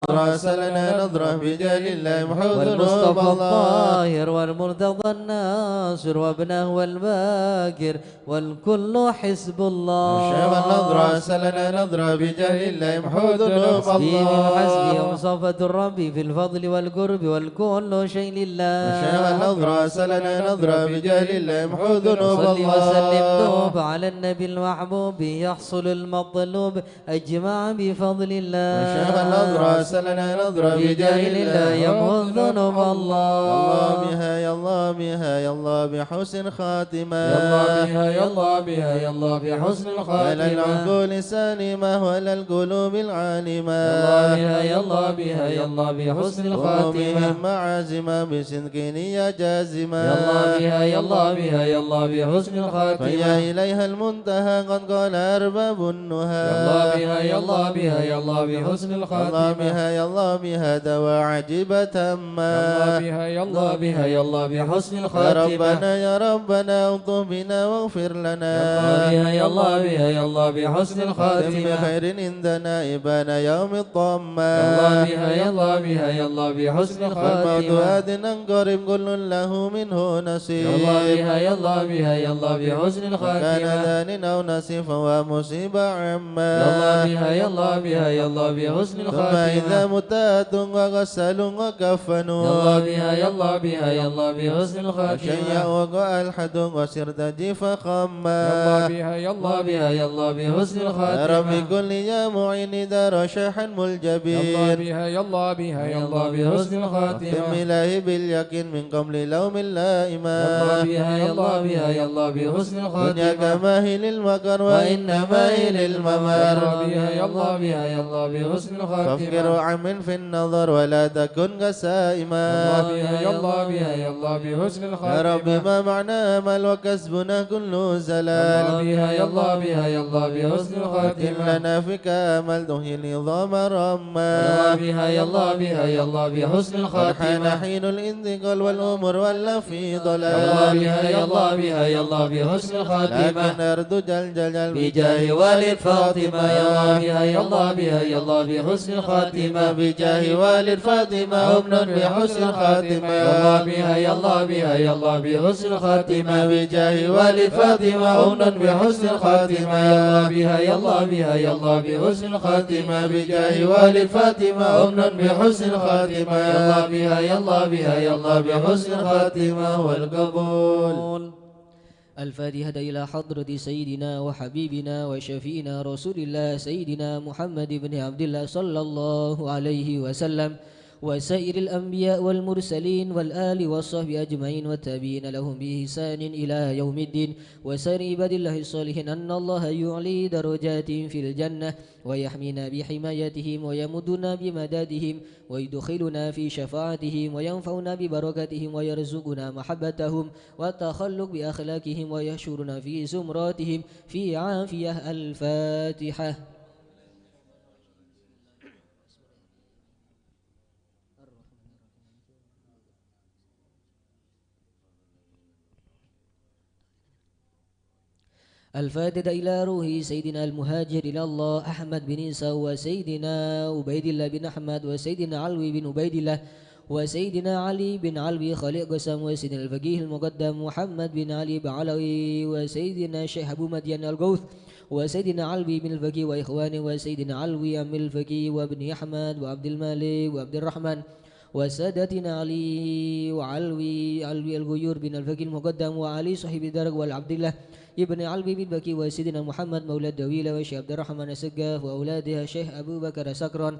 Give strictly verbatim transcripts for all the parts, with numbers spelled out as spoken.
نظرة سلنا نظرة بجاه الله محو ذنوب والمصطفى الله. الطاهر والمرتضى الناصر وابنه والباكر والكل حزب الله. شيخ النظرة سلنا نظرة بجاه الله محو ذنوب حسبي الله. وحسبي وصفة الرب في الفضل والقرب والكل شيء لله. شيخ النظرة سلنا نظرة بجاه الله محو ذنوب صل الله. وسلم دوب على النبي المحبوب يحصل المطلوب أجمع بفضل الله. شيخ النظرة سلنا نظرة بجاه الله يمحو ذنوب الله. يا الله بها، يا الله بها، يا الله بحسن الخاتمة. يا الله بها، يا الله بها، يا الله بحسن الخاتمة. على العقول السالمة وعلى القلوب العالمة. يا الله بها، يا الله بها، يا الله بحسن الخاتمة. ومن معازمة بصدق نية جازمة. يا الله بها، يا الله بها، يا الله بحسن الخاتمة. فيا إليها المنتهى قد قال أرباب النهى. يا الله بها، يا الله بها، يا الله بحسن الخاتمة. يا الله بها، يا الله بها دواء عجيبة تامة. يا الله بها، يا الله بها، يا الله بحسن الخاتمة. يا ربنا، يا ربنا الطف بنا واغفر لنا. يا الله بها، يا الله بها، يا الله بحسن الخاتمة. وتم بخير عندنا إبان يوم الطامة. يا الله بها، يا الله بها، يا الله بحسن الخاتمة. والموت آت قريب كل له منه نصيب. يا الله بها، يا الله بها، يا الله بحسن الخاتمة. وكان ذا أو نصيب فهو مصيبة عامة. يا الله بها، يا الله بها، يا الله بحسن الخاتمة. ثم إذا مت آت وغسل وكفن. يا الله بها، يا الله بها، يا الله بحسن الخاتمة. وشيع وقع الحد وصرت جفا خما. يا الله بها، يا الله بها، يا الله بحسن الخاتمة. يا رب كن لي يا معين دار شيخ ملجبين. يا الله بها، يا الله بها، يا الله بحسن الخاتمة. واختم إلهي باليقين من قبل لوم لائما. يا الله بها، يا الله بها، يا الله بحسن الخاتمة. دنياك ما هي للمقر وإنما هي للممر. يا الله بها، يا الله بها، يا الله بحسن الخاتمة. فافقر وعمل في النظر ولا تكن كالصائمة. يا الله بها، يا الله بها، يا الله بحسن الخاتمة. يا رب ما معنا مال وكسبنا كله زلال. يا الله بها، يا الله بها، يا الله بحسن الخاتمة. أتم لنا فيك آمال تحيي العظام رما. يا الله بها، يا الله بها، يا الله بحسن الخاتمة. قد حان حين الانتقال والعمر ولى في ضلال. يا الله بها، يا الله بها، يا الله بحسن الخاتمة. لكن أرجو جل جلال بجاه والد فاطمة. يا الله بها، يا الله بها، يا الله بحسن الخاتمة. بجاه والد فاطمة أمن بحسن الخاتمة. يا الله بها، يا الله بها، يا الله بحسن الخاتمة. بجاه والد فاطمة أمن بحسن الخاتمة. يا الله بها، يا الله بها، يا الله بحسن الخاتمة. بجاه والد فاطمة أمن بحسن الخاتمة. يا الله بها، يا الله بها، يا الله بحسن الخاتمة والقبول. الفاتحة إلى حضرة سيدنا وحبيبنا وشفيعنا رسول الله سيدنا محمد بن عبد الله صلى الله عليه وسلم وسائر الأنبياء والمرسلين والآل والصحب أجمعين والتابعين لهم بإحسان إلى يوم الدين وسائر عباد الله الصالحين أن الله يعلي درجاتهم في الجنة ويحمينا بحمايتهم ويمدنا بمددهم ويدخلنا في شفاعتهم وينفعنا ببركتهم ويرزقنا محبتهم والتخلق بأخلاقهم ويحشرنا في زمرتهم في عافية. الفاتحة. الفاتحة إلى روح سيدنا المهاجر إلى الله أحمد بن عيسى وسيدنا عبيد الله بن أحمد وسيدنا علوي بن عبيد الله وسيدنا علي بن علوي خليل قسم وسيدنا الفقيه المقدم محمد بن علي بعلوي وسيدنا الشيخ أبو مديان الغوث وسيدنا علوي بن الفقيه وإخوانه وسيدنا علوي عم الفقيه وابن أحمد وعبد الملك وعبد الرحمن وسادتنا علي وعلوي، علوي الغيور بن الفقيه المقدم، وعلي صاحب الدرج، وعبد الله ابن علوي بن بكي، وسيدنا محمد مولى الدويلة، وشيخ عبد الرحمن السقاف، وأولادها الشيخ أبو بكر السكران،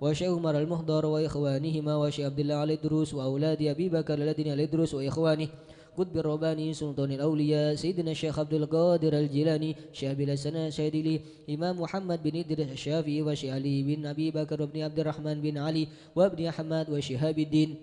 وشيخ عمر المحضر، وإخوانهما، وشيخ عبد الله علي الدروس، وأولاد أبي بكر الذين علي الدروس، وإخوانه، قطب الرباني، سلطان الأولياء، سيدنا الشيخ عبد القادر الجيلاني، شيخ أبي الحسن الشاذلي، إمام محمد بن إدريس الشافعي، وشيخ علي بن أبي بكر بن عبد الرحمن بن علي، وابن أحمد وشهاب الدين،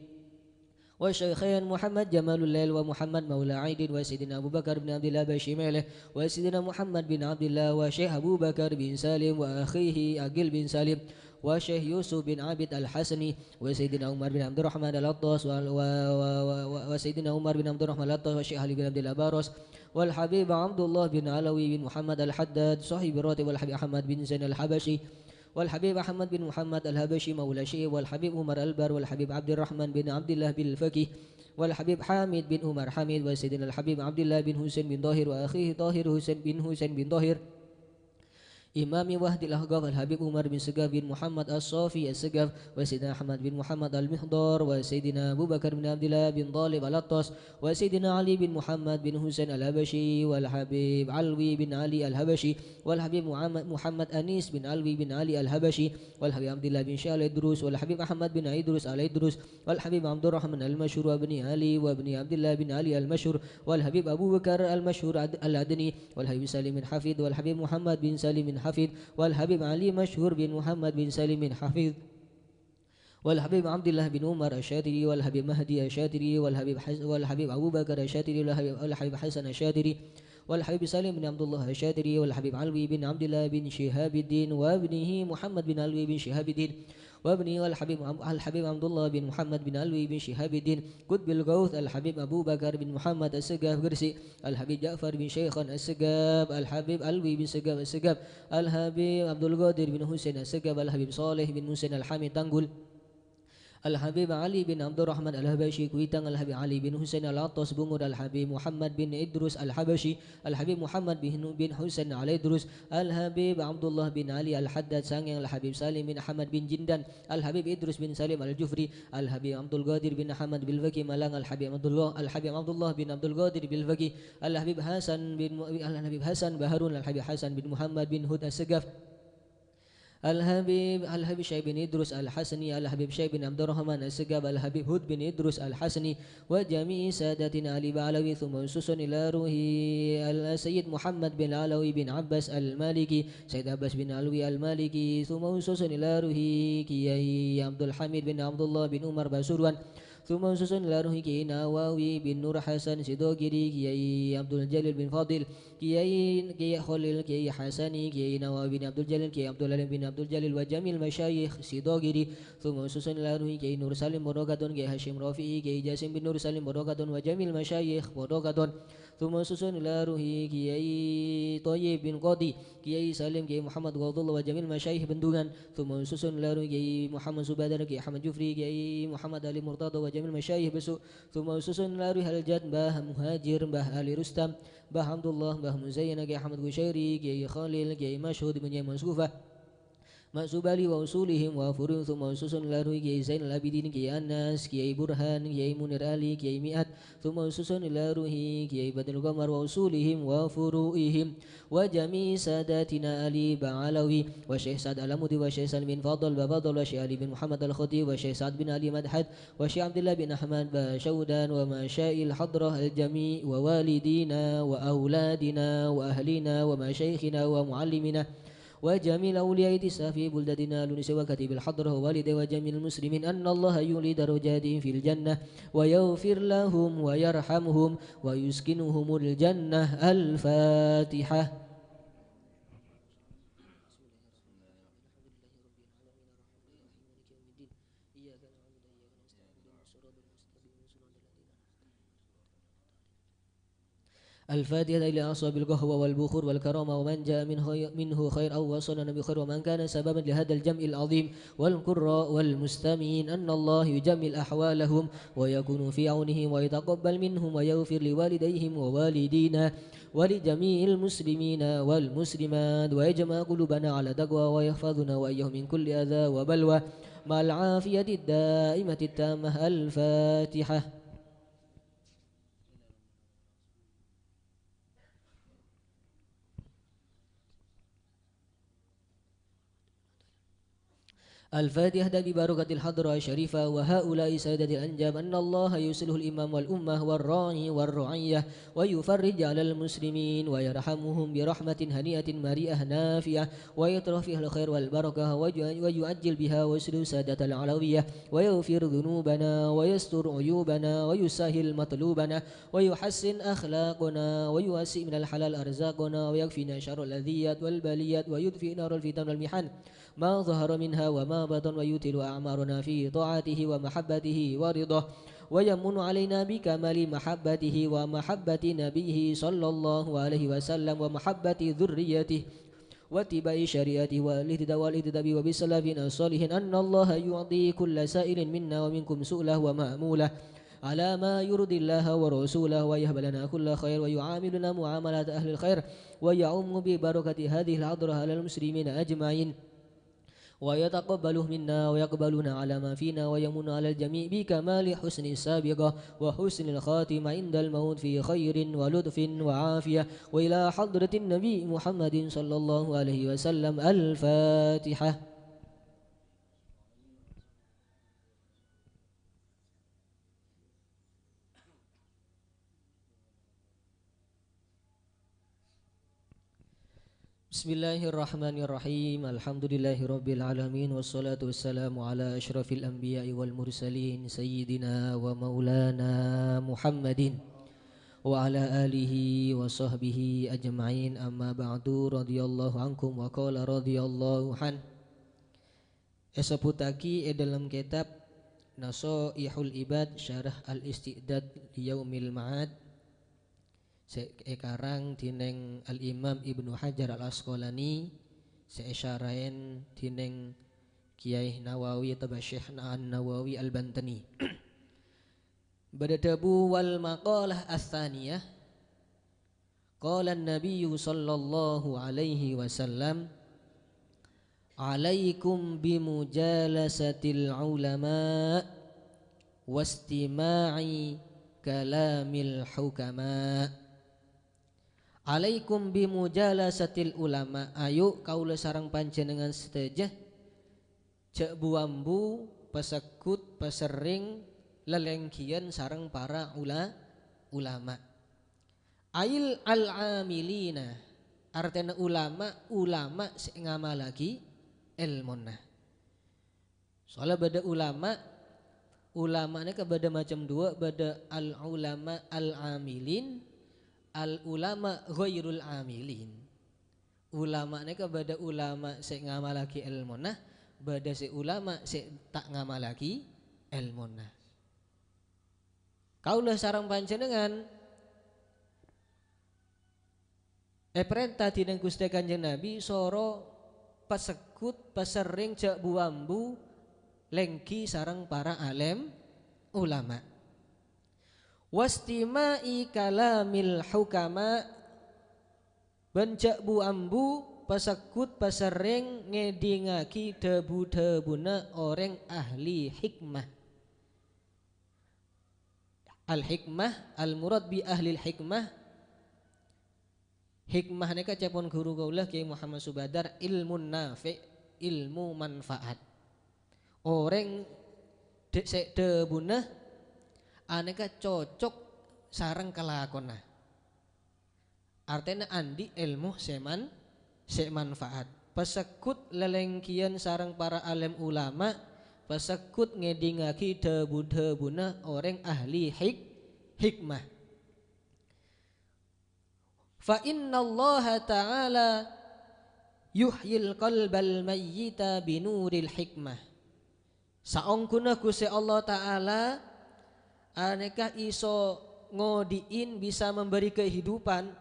والشيخين محمد جمال الليل ومحمد مولى عيد، وسيدنا أبو بكر بن عبد الله بشيميله، وسيدنا محمد بن عبد الله، وشيخ أبو بكر بن سالم، وأخيه عقيل بن سالم، وشيخ يوسف بن عابد الحسني، وسيدنا عمر بن عبد الرحمن العطاس، و-، و-، و-، و-، و-، وسيدنا عمر بن عبد الرحمن العطاس، وشيخ علي بن عبد الله باروس، والحبيب عبد الله بن علوي بن محمد الحداد، صاحب الراتب، والحبيب أحمد بن زين الحبشي، والحبيب أحمد بن محمد الحبشي مولى الشيخ، والحبيب عمر البر، والحبيب عبد الرحمن بن عبد الله بالفقيه، والحبيب حامد بن عمر حامد، وسيدنا الحبيب عبد الله بن حسين بن طاهر، وأخيه طاهر حسين بن حسين بن طاهر، إمام وحد الأحقاف، الحبيب عمر بن سقاف بن محمد الصافي السقاف، وسيدنا أحمد بن محمد المحضر، وسيدنا أبو بكر بن عبد الله بن طالب الأطرس، وسيدنا علي بن محمد بن حسين الحبشي، والحبيب علوي بن علي الحبشي، والحبيب محمد، محمد أنيس بن علوي بن علي الحبشي، والحبيب عبد الله بن شيخ الأيدروس، والحبيب أحمد بن أيدروس الأيدروس، والحبيب عبد الرحمن المشهور وابن علي وابن عبد الله بن علي المشهور، والحبيب أبو بكر المشهور عد-، العدني، والحبيب سالم بن حفيظ، والحبيب محمد بن سالم بن حفيظ، والحبيب علي مشهور بن محمد بن سالم بن حفيظ، والحبيب عبد الله بن عمر الشاطري، والحبيب مهدي الشاطري، والحبيب حس-، والحبيب أبو بكر الشاطري، والحبيب، والحبيب حسن الشاطري، والحبيب سالم بن عبد الله الشاطري، والحبيب علوي بن عبد الله بن شهاب الدين، وابنه محمد بن علوي بن شهاب الدين، وابنه الحبيب عم-، الحبيب عبد الله بن محمد بن علوي بن شهاب الدين، قطب الغوث الحبيب أبو بكر بن محمد السقاف قرسي، الحبيب جعفر بن شيخان السقاف، الحبيب علوي بن سقاف السقاف، الحبيب عبد القادر بن حسين السقاف، الحبيب صالح بن محسن الحامي تنقل، الحبيب علي بن عبد الرحمن الحبشي كويتنگ، الحبيب علي بن حسين الأطرس بنجر، الحبيب محمد بن إدريس الحبشي، الحبيب محمد بن، بن حسين الأيدروس، الحبيب عبد الله بن علي الحداد سانجيانگ، الحبيب سالم بن أحمد بن جندان، الحبيب إدريس بن سالم الجفري، الحبيب عبد القادر بن أحمد بالفقي ملانگ، الحبيب عبد الله، الحبيب عبد الله بن عبد القادر بالفقي، الحبيب حسن بن م-، الحبيب حسن بهارون، الحبيب حسن بن محمد بن هود السقاف، الحبيب، الحبيب شيخ بن إدريس الحسني، الحبيب شيخ بن عبد الرحمن السقاف، الحبيب هود بن إدريس الحسني، وجميع سادتنا آل بعلوي، ثم خصوصا إلى روح السيد محمد بن علوي بن عباس المالكي، سيد عباس بن علوي المالكي، ثم خصوصا إلى روح كياي عبد الحميد بن عبد الله بن عمر باسوروان، ثم خصوصا إلى روح كياي نووي بن نور حسن سيدوغيري، كياي عبد الجليل بن فاضل، كياي، كياي خليل، كياي حسني، كياي نووي بن عبد الجليل، كياي عبد العليم بن عبد الجليل، وجميع المشايخ سيدوغيري، ثم خصوصا إلى روح كياي نور سالم بن ركعتون، كياي هاشم رفيعي، كياي جاسم بن نور سالم بن ركعتون، وجميع المشايخ بن ركعتون، ثم خصوصا إلى روح كياي طيب بن قاضي، كياي سالم، كياي محمد غوث الله، وجميع المشايخ بندونgan، ثم خصوصا إلى روح كياي محمد سبادر، كياي أحمد جفري، كياي محمد علي مرتضى، وجميع المشايخ بسوق، ثم خصوصا إلى روح الجد مباه مهاجر، مباه علي رستم، مباه عبد الله، مباه مزينة، كياي أحمد قشيري، كياي خليل، كياي مشهود بن جاي مسقوفة، مأسوب علي وأصولهم وفروعهم، ثم خصوصا إلى روح كياي زين العابدين، كياي أنس، كياي برهان، كياي منير علي، كياي مئات، ثم خصوصا إلى روح كياي بدر القمر وأصولهم وفروعهم، وجميع ساداتنا آل بعلوي، والشيخ سعد العمودي، والشيخ سالم بن فاضل باباضل، والشيخ علي بن محمد الخطيب، والشيخ سعد بن علي مدحت، والشيخ عبد الله بن أحمد باشودان، ومشايخ الحضرة الجميع، ووالدينا وأولادنا وأهلنا ومشايخنا ومعلمينا، وجميع الأولياء التسعة في بلدتنا لونس وكتيب الحضرة ووالديه وجميع المسلمين أن الله يعلي درجاتهم في الجنة ويغفر لهم ويرحمهم ويسكنهم الجنة. الفاتحة. الفاتحة إلى أصحاب القهوة والبخور والكرامة ومن جاء من خير، منه خير أو وصلنا بخير ومن كان سببا لهذا الجمع العظيم والقراء والمستمعين أن الله يجمل أحوالهم ويكون في عونهم ويتقبل منهم ويغفر لوالديهم ووالدينا ولجميع المسلمين والمسلمات ويجمع قلوبنا على تقوى ويحفظنا وإياهم من كل أذى وبلوى مع العافية الدائمة التامة. الفاتحة. الفاتحة ببركة الحضرة الشريفة وهؤلاء السادة الأنجاب أن الله يصلح الإمام والأمة والراعي والرعية ويفرج على المسلمين ويرحمهم برحمة هنيئة مريئة نافعة ويطرح فيها الخير والبركة ويع-، ويعجل بها ويصلح سادة العلوية ويغفر ذنوبنا ويستر عيوبنا ويسهل مطلوبنا ويحسن أخلاقنا ويوسع من الحلال أرزاقنا ويكفينا شر الأذيات والبليات ويطفئ نار الفتن والمحن ما ظهر منها وما بطن ويطيل أعمارنا في طاعته ومحبته ورضاه ويمن علينا بكمال محبته ومحبة نبيه صلى الله عليه وسلم ومحبة ذريته واتباع شريعته والاهتداء والاهتداء به وبسلفنا الصالحين أن الله يعطي كل سائل منا ومنكم سؤله ومأموله على ما يرضي الله ورسوله ويهب لنا كل خير ويعاملنا معاملة أهل الخير ويعم ببركة هذه الحضرة على المسلمين أجمعين. ويتقبله منا ويقبلنا على ما فينا ويمن على الجميع بكمال حسن السابقة وحسن الخاتمة عند الموت في خير ولطف وعافية وإلى حضرة النبي محمد صلى الله عليه وسلم. الفاتحة. بسم الله الرحمن الرحيم. الحمد لله رب العالمين، والصلاة والسلام على أشرف الأنبياء والمرسلين، سيدنا ومولانا محمد وعلى آله وصحبه أجمعين. أما بعد، رضي الله عنكم وقال رضي الله عنه. Èsebbhuttaghi è dhâlem kètab Nasaihul Ibad Syarah Al-Isti'dad Liyaumil Ma'ad, sè èkarang dhinèng Al-Imam Ibnu Hajar Al-Asqalani, sè èsyaraèn dhinèng Kèyaè Nawawi otabâ Syekh An-Nawawi Al-Bantani. Bâdâ dhâbu, "Wal maqalah ats-tsaniyah, qala an-nabiyyu sallallahu alaihi wasallam, 'Alaikum bi mujalasatil ulama wastima'i kalamil hukama.'" "Alaikum bi mujalasatil ulama," ayo kaulâ sareng panjhennengngan sadhâjâ jhâ' bu-ambu pasegghut paserrèng lalènggiyân sareng para ula-, ulama. Ail al-amilina, artèna ulama, ulama sè ngamallaghi èlmona. Soalnya bâdâ ulama, ulama nèka bâdâ macem duwâ', bâdâ al-ulama al-amilin, al-ulama ghairul amilin. Ulama nèka bâdâ ulama sè ngamallaghi èlmona, bâdâ sè ulama sè ta' ngamallaghi èlmona. Kaulâ sareng panjhennengngan èparènta dhinèng Ghustè Kanjeng Nabi soro pasegghut, paserrèng jhâ' bu-ambu lèngghi sareng para alèm ulama. Wastima'i kalamil hukama, bân jhâ' bu-ambu pasegghut paserrèng ngèdingngaghi dhâbu-dhâbuna orèng ahli hikmah. Al-hikmah, al-murad bi ahlil hikmah, hikmah nèka ca'èpon ghuru kaulâ Kèyaè Muhammad Subadar, ilmun nafi', ilmu manfaat. Orèng dhâ-, sè dhâbuna anèka cocok sareng kalakowanna. Artèna andi' èlmo sè man-, sè manfaat. Pasegghut lalènggiyân sareng para alèm ulama, pasegghut ngèdingngaghi dhâbu-dhâbuna orèng ahli hik-, hikmah. "Fa innallaha ta'ala yuhyil qalbal mayyita binuril hikmah." Saongghuna Ghustè Allah Ta'ala anèka iso ngodhi'in, bisa memberi kehidupan,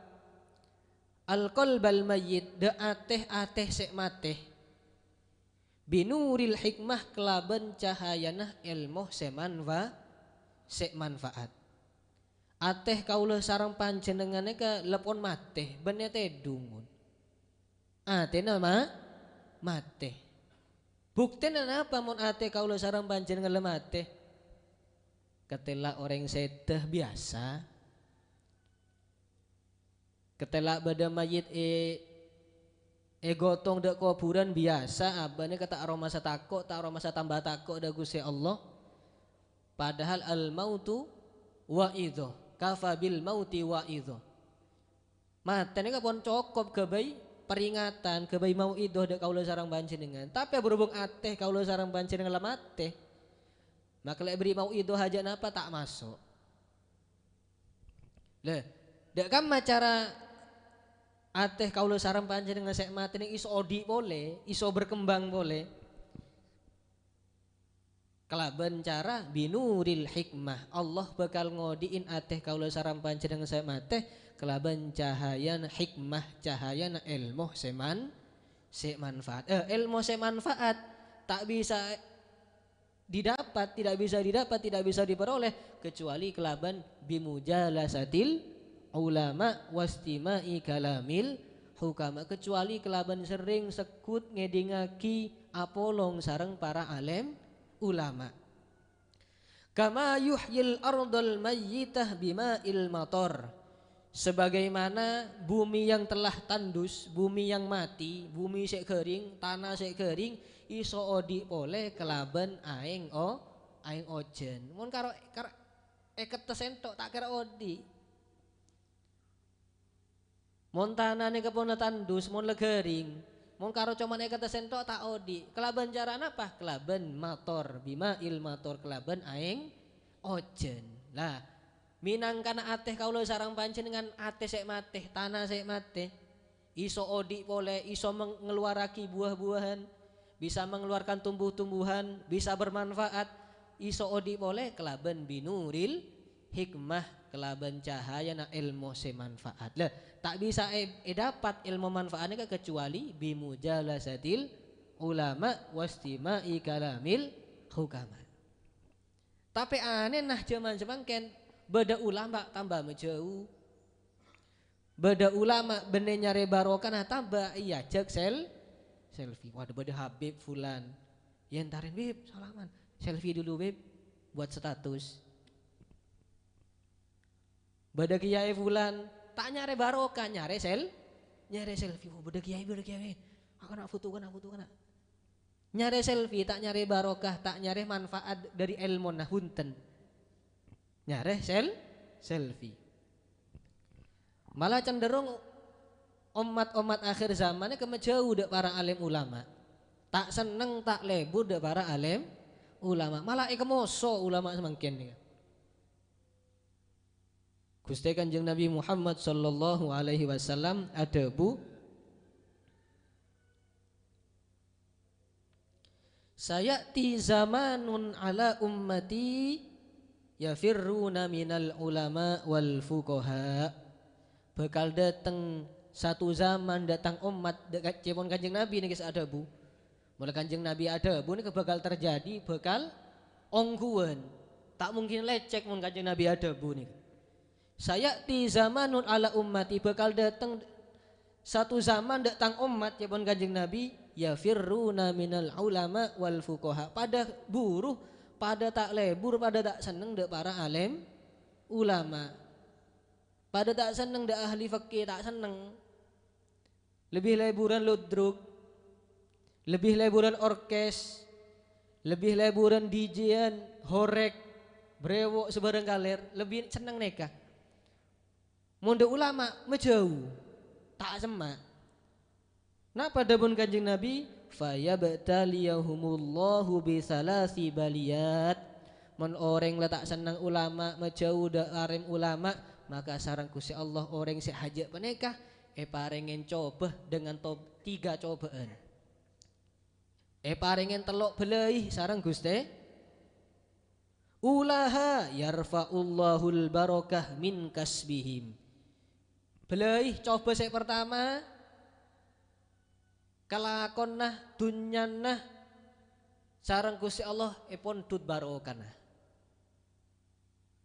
al-qalbal mayyit, dhâ-, atè-atè sè matè, binuril hikmah, kalabân cahayana èlmo sè manfa-, sè manfaat. Atè kaulâ sareng panjhennengngan nèka la pon matè, bânnè tèdhung, mon. Atèna ma-, matè. Buktèna napa mon atè kaulâ sareng panjhennengngan la matè? Katella orèng sèdhâ biyasa. Katella bâdâ mayyit è-, èghotong dhâ' kobhurân biyasa, abâ' nèka ta' aromasa tako', ta' aromasa tamba tako' dhâ' Ghustè Allah. Padahal al-mautu wa'idho, kafa bil mauti wa'idho. Matè nèka pon cokop ghâbây peringatan, ghâbây mau'idho dhâ' kaulâ sareng panjhennengngan. Tapè berhubung atè kaulâ sareng panjhennengngan la matè, maka la èberri' mau'idho hajât napa ta' maso'. Lè, dhâ' kamma cara atè kaulâ sareng panjhennengngan sè matè nèka iso odi' polè, iso berkembang polè? Kalabân cara binuril hikmah. Allah bhâkal ngodhi'in atè kaulâ sareng panjhennengngan sè matè kalabân cahayana hikmah, cahayana èlmo sè man-, sè manfaat. Eh, èlmo sè manfaat ta' bisa didapat, tidak bisa didapat, tidak bisa diperoleh kecuali kelaban bimujalasatil ulama wastima'i kalamil hukama, kecuali kelaban sering seggut ngèdingngaghi apolong sareng para alim ulama. Kama yuhyil ardal mayyitah bima'il matar. Sebagaimana bumi yang telah tandus, bumi yang mati, bumi sè ghâring, tana sè ghâring, iso odi' polè kalabân aèng o-, aèng ojhân. Mon karo, kar-, èkettes ènto' ta' kèra odi'. Mon tana nèka pona tandus, mon la ghâring, mon karo coma èkettes ènto' ta' odi'. Kalabân cara napa? Kalabân mator, bima'il mator, kalabân aèng ojhân. Lah, mènangkana atè kaulâ sareng panjhennengngan atè sè matè, tana sè matè, iso odi' polè, iso meng-, ngeluarraghi buwâ-buwâhan, bisa mengeluarkan tumbuh-tumbuhan, bisa bermanfaat, iso odi' polè kalabân binuril hikmah, kalabân cahayana èlmo sè manfaat. Lah, ta' bisa è-, èdapat èlmo manfaat nèka kecuali bimujalasatil ulama wastima'i kalamil hukama. Tapè anèna jhâman samangkèn, bâdâ ulama tamba majâu. Bâdâ ulama bânnè nyarè barokana tamba èajhâk sel-, selfie. Waduh, bâdâ Habib Fulan. Yèn tarèn, "Bib, salaman. Selfie dulu, Bib. Buat status." Bâdâ kiyaè Fulan, ta' nyarè barokah, nyarè sel-, nyarè selfie. "Oh, bâdâ kiyaè, bâdâ kiyaè. Aku na' foto kana', foto kana'." Nyarè selfie, ta' nyarè barokah, ta' nyarè manfaat dâri èlmona, bhunten. Nyarè sel-, selfie. Mala cenderung ommat-ommat akhir zaman nèka majâu dâ' para alim ulama. Ta' senneng, ta' lebur dâ' para alim ulama. Mala èkamoso ulama samangkèn nèka. Ghustè Kanjeng Nabi Muhammad sallallahu alaihi wasallam adhâbu, "Saya'ti zamanun ala ummati yafirruna minal ulama wal fuqaha." Bhâkal dâteng satu zaman dâ' tang ommat, dâ-, ca'èpon Kanjeng Nabi nèka sè adhâbu. Mula Kanjeng Nabi adhâbu nèka bhâkal terjadi, bhâkal ongghuwân. Ta' mungkin lècèk mon Kanjeng Nabi adhâbu nèka. "Saya'ti zamanun ala ummati," bhâkal dâteng satu zaman dâ' tang ommat, ca'èpon Kanjeng Nabi, "yafirruna minal ulama wal fuqaha." Padâ buru, padâ ta' lebur, padâ ta' senneng dâ' para alim ulama. Padâ ta' senneng dâ' ahli fikih, ta' senneng. Lebbi leburan ludruk, lebbi leburan orkes, lebbi leburan D J-an, horek, brewok, sabârâng kalèr, lebbi senneng nèka. Mon dâ' ulama, majâu, ta' semma'. Napa dhâbuna Kanjeng Nabi? "Fayabtaliyahumullahu bi salasi baliyat." Mon orèng la ta' senneng ulama, majâu dâ' arèm ulama, maka sareng Ghustè Allah orèng sè hajâ' panèka èparèngè cobâ dengan tob-, tiga cobâ'ân. Èparèngè tello' bâlâi sareng Ghustè. Ulaha yarfa'ullahul barokah min kasbihim. Bâlâi cobâ sè partama, kalakonna, dhunnyana sareng Ghustè Allah èpondhut barokana.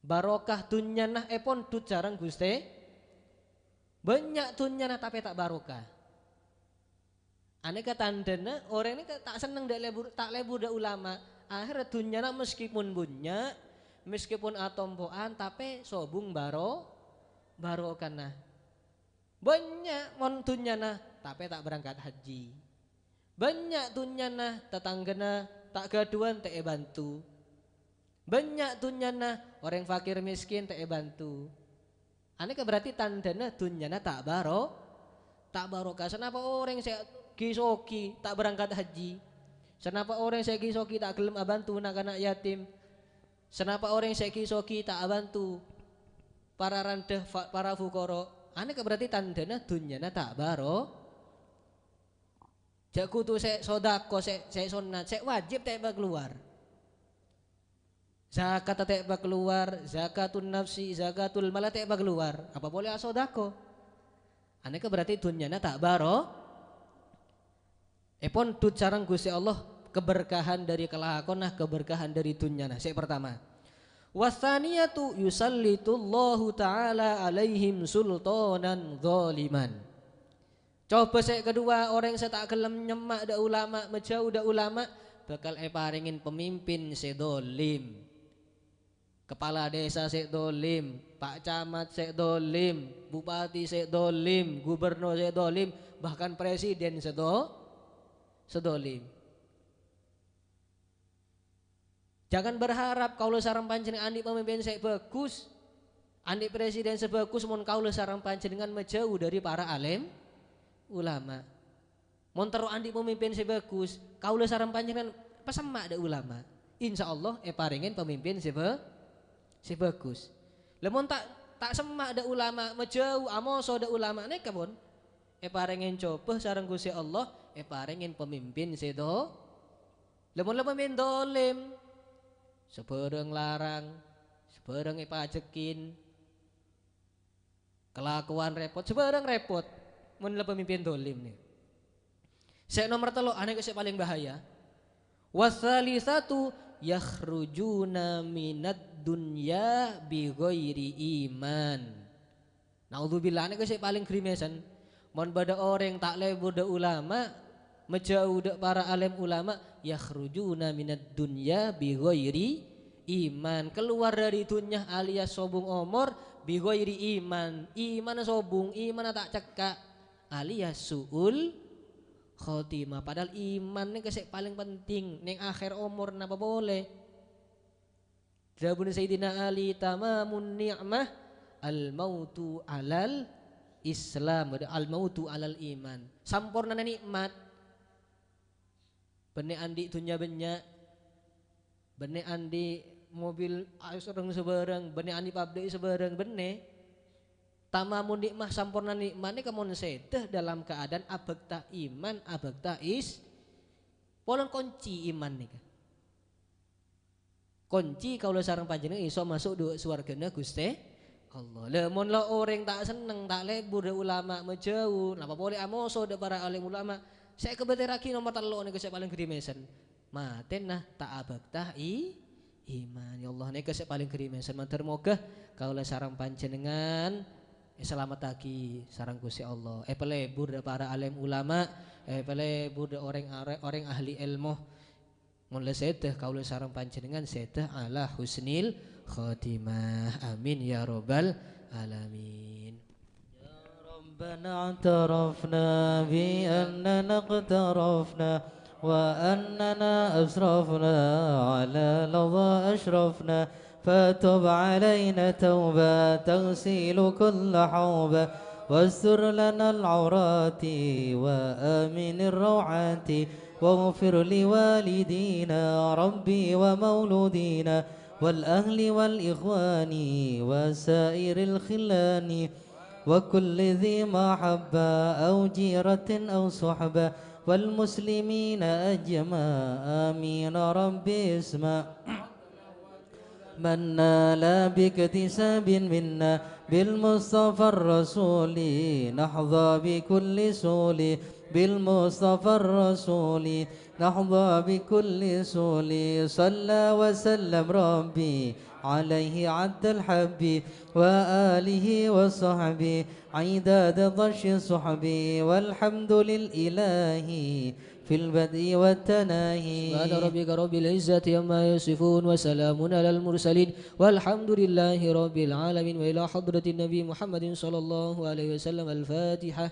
Barokah dhunnyana èpondhut sareng Ghustè. Bânnya' dhunnyana tapè ta' barokah. Anèka tandhâna orèng nèka ta' senneng dâ' lebur, ta' lebur dâ' ulama. Akhèrra dhunnyana meskipun bânnya', meskipun atompo'an, tapè sobung baro-, barokana. Bânnya' mon dhunnyana, tapè ta' berangkat haji. Bânnya' dhunnyana, tatangghâna ta' ghâdhuwân ta' èbânto. Bânnya' dhunnyana, orèng fakir miskin ta' èbânto. Anèka berarti tandhâna dhunnyana ta' baro-, ta' barokah. Sanapa orèng sè ghi-soghi ta' berangkat haji? Sanapa orèng sè ghi-soghi ta' ghellem abânto na'-kana' yatim? Sanapa orèng sè ghi-soghi ta' abânto para randhâ fa-, para fukara? Anèka berarti tandhâna dhunnyana ta' baro-, jhâ' kodhu sè sodako, sè, sè sonnat, sè wajib ta' èpakalowar. Zakat ta' èpakalowar, zakatun nafsi, zakatul mal ta' èpakalowar. Apa polè asodako? Anèka berarti dhunnyana ta' baro-, Èpondhut sareng Ghustè Allah keberkahan dhâri kalakowanna, keberkahan dhâri dhunnyana. Sè partama. "Wasaniyatu yusallitullahu ta'ala alaihim sultanan zaliman." Coba sè kedua, orèng sè ta' ghellem nyemma' dhâ' ulama, majhâu dhâ' ulama, bhâkal èparèngè pemimpin sè dholim. Kepala desa sè dholim, pak camat sè dholim, bupati sè dholim, gubernur sè dholim, bahkan presiden sè dho-, sè dholim. Jangan berharap kaulâ sareng panjhennengngan andi' pemimpin sè bagus, andi' presiden sè bagus, mon kaulâ sareng panjhennengngan majhâu dhâri para alim ulama. Mon terro andi' pemimpin sè bagus, kaulâ sareng panjhennengngan pasemma' dhâ' ulama. Insya Allah èparèngè pemimpin sè ba-, sè bagus. Lah mon ta', ta' semma' dhâ' ulama, majhâu, amoso dhâ' ulama nèka pon èparèngè coba sareng Ghustè Allah, èparèngè pemimpin sè do-, lah mon la pemimpin dholim, sabhârâng larang, sabhârâng èpajhekkè, kalakowan rèpot, sabhârâng rèpot. Mon la pemimpin dholim nè. Sè nomer tello', anèka sè palèng bahaya. "Wasalisatu yakhrujuna minad dunya bi ghairi iman." Naudzubillah, anèka sè palèng grimèsan. Mon bâdâ orèng ta' lebur dhâ' ulama, majhâu dhâ' para alim ulama, "Yakhrujuna minad dunya bi ghairi iman." Keluar dhâri dhunnya alias sobung omor bi ghairi iman. Imanna sobung, imanna ta' cekka', alias su'ul khotimah. Padahal iman nèka sè palèng penting. Neng akhèr omor napa polè? Dhâbuna Sayyidina Ali, "Tamamun ni'mah al-mautu alal Islam, al-mautu alal iman." Sampornana nikmat. Bânnè andi' dhunnya bânnya', bânnè andi' mobil asreng sabhârâng, bânnè andi' pabrik sabhârâng, bânnè. Tamamun ni'mah, samporna nikmat nèka mon sèdhâ dalam keadaan abhâkta iman, abhâkta is-, polana konci iman nèka. Konci kaulâ sareng panjhennengngan iso maso' dhu-, sowarghâna Ghustè Allah. Lah, mon la orèng ta' senneng, ta' lebur dhâ' ulama, majhâu, napa polè amoso dhâ' para alim ulama, sè èkabâtèrraghi nomer tello' nèka sè palèng grimèsan. Matèna ta' abhâkta i-, iman. Ya Allah, nèka sè palèng grimèsan. Mandhâr moghâ kaulâ sareng panjhennengngan èsalamettaghi sareng Ghustè Allah. Èpalebur dhâ' para alim ulama, èpalebur dhâ' orèng are-, orèng ahli èlmo. Mon la sèdhâ, kaulâ sareng panjhennengngan sèdhâ ala husnil khotimah. Amin ya rabbal alamin. يا ربنا اعترفنا بأننا اقترفنا وأننا أسرفنا على لظى أشرفنا فتب علينا توبة تغسل كل حوبة واستر لنا العورات وآمن الروعات واغفر لوالدينا ربي ومولودينا والأهل والإخوان وسائر الخلان وكل ذي محبة أو جيرة أو صحبة والمسلمين أجمع. آمين رب اسمع. من نال باكتساب منا بالمصطفى الرسول نحظى بكل سول بالمصطفى الرسول نحظى بكل سول صلى وسلم ربي عليه عد الحب وآله وصحبه عداد طش الصحب والحمد للإله في البدء والتناهي. سبحان ربك رب العزة عما يصفون وسلام على المرسلين والحمد لله رب العالمين وإلى حضرة النبي محمد صلى الله عليه وسلم الفاتحة.